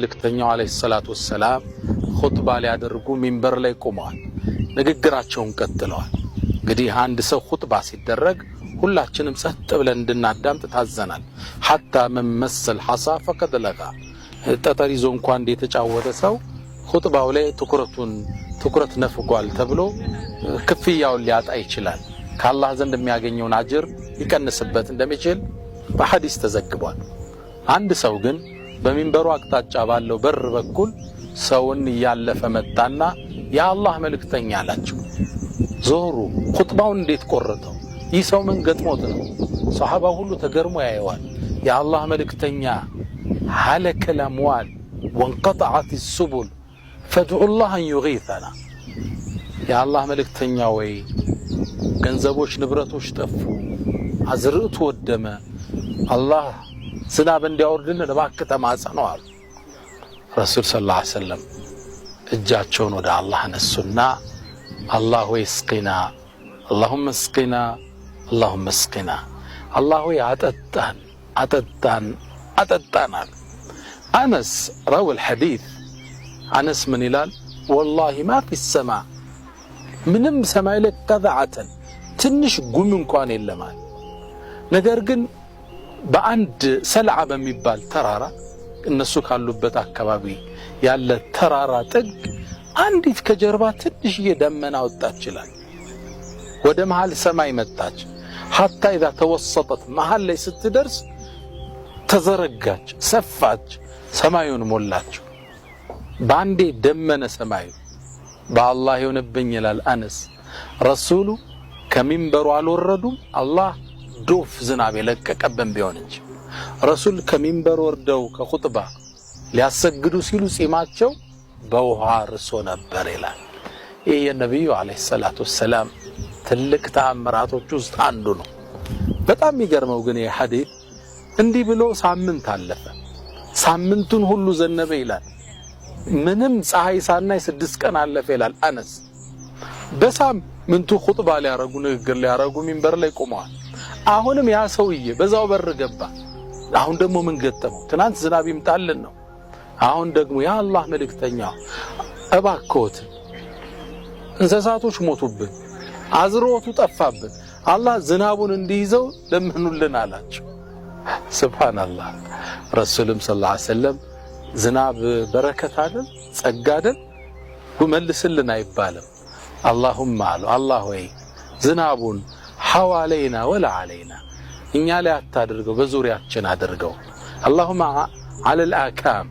መልእክተኛው عليه الصلاة والسلام ኹጥባ ሊያደርጉ ሚንበር ላይ ቆመዋል። ንግግራቸውን ቀጥለዋል። እንግዲህ አንድ ሰው ኹጥባ ሲደረግ ሁላችንም ጸጥ ብለን እንድናዳምጥ ታዘናል። حتى من مس الحصى فقد لغا። ጠጠር ይዞ እንኳን እንደ የተጫወተ ሰው ኹጥባው ላይ ትኩረት ነፍጓል ተብሎ ክፍያውን ሊያጣ ይችላል። ከአላህ ዘንድ የሚያገኘውን አጅር ሊቀንስበት እንደሚችል በሐዲስ ተዘግቧል። አንድ ሰው ግን በሚንበሩ አቅጣጫ ባለው በር በኩል ሰውን እያለፈ መጣና የአላህ መልእክተኛ አላቸው። ዞሩ። ኹጥባውን እንዴት ቆረጠው? ይህ ሰው ምን ገጥሞት ነው? ሰሓባው ሁሉ ተገርሞ ያየዋል። የአላህ መልእክተኛ هلك الأموال وانقطعت السبل فادع الله أن يغيثنا። የአላህ መልእክተኛ ወይ ገንዘቦች፣ ንብረቶች ጠፉ፣ አዝርዕቱ ወደመ፣ አላህ ዝናብ እንዲያወርድልን እባክህ ተማጸነው አሉ። ረሱል صلى الله عليه وسلم እጃቸውን ወደ አላህ አነሱና አላህ ሆይ اسقنا، اللهم اسقنا، اللهم اسقنا፣ አላህ ሆይ አጠጣን፣ አጠጣን፣ አጠጣን አሉ። አነስ راوي الحديث አነስ ምን ይላል? والله ما في السماء ምንም ሰማይ ላይ قذعة ትንሽ ጉም እንኳን የለማል። ነገር ግን በአንድ ሰልዓ በሚባል ተራራ እነሱ ካሉበት አካባቢ ያለ ተራራ ጥግ አንዲት ከጀርባ ትንሽዬ ደመና ወጣች ይላል። ወደ መሃል ሰማይ መጣች። حتى إذا توسطت መሃል ላይ ስትደርስ ተዘረጋች፣ ሰፋች፣ ሰማዩን ሞላችው። በአንዴ ደመነ ሰማዩ። በአላህ ይሁንብኝ ይላል አነስ፣ ረሱሉ ከሚንበሩ አልወረዱም። አላህ ዶፍ ዝናብ የለቀቀብን ቢሆን እንጂ ረሱል ከሚንበር ወርደው ከኹጥባ ሊያሰግዱ ሲሉ ጺማቸው በውሃ ርሶ ነበር ይላል። ይህ የነቢዩ عليه الصلاة والسلام ትልቅ ተአምራቶች ውስጥ አንዱ ነው። በጣም የሚገርመው ግን ይህ ሐዲስ እንዲህ ብሎ ሳምንት አለፈ። ሳምንቱን ሁሉ ዘነበ ይላል። ምንም ፀሐይ ሳናይ 6 ቀን አለፈ ይላል አነስ። በሳምንቱ ኹጥባ ሊያረጉ ንግግር ሊያረጉ ሚንበር ላይ ቆመዋል። አሁንም ያ ሰውዬ በዛው በር ገባ። አሁን ደግሞ ምን ገጠመው? ትናንት ዝናብ ይምጣልን ነው። አሁን ደግሞ የአላህ መልእክተኛ እባክዎት እንስሳቶች ሞቱብን፣ አዝርዖቱ ጠፋብን፣ አላህ ዝናቡን እንዲይዘው ለምኑልን አላቸው። سبحان الله። ረሱልም صلى الله عليه وسلم ዝናብ በረከት አይደል ጸጋ አይደል መልስልን አይባልም። اللهم አሉ፣ አላህ ወይ ዝናቡን حوالينا ولا علينا እኛ ላይ አታድርገው፣ በዙሪያችን አድርገው። اللهم على الآكام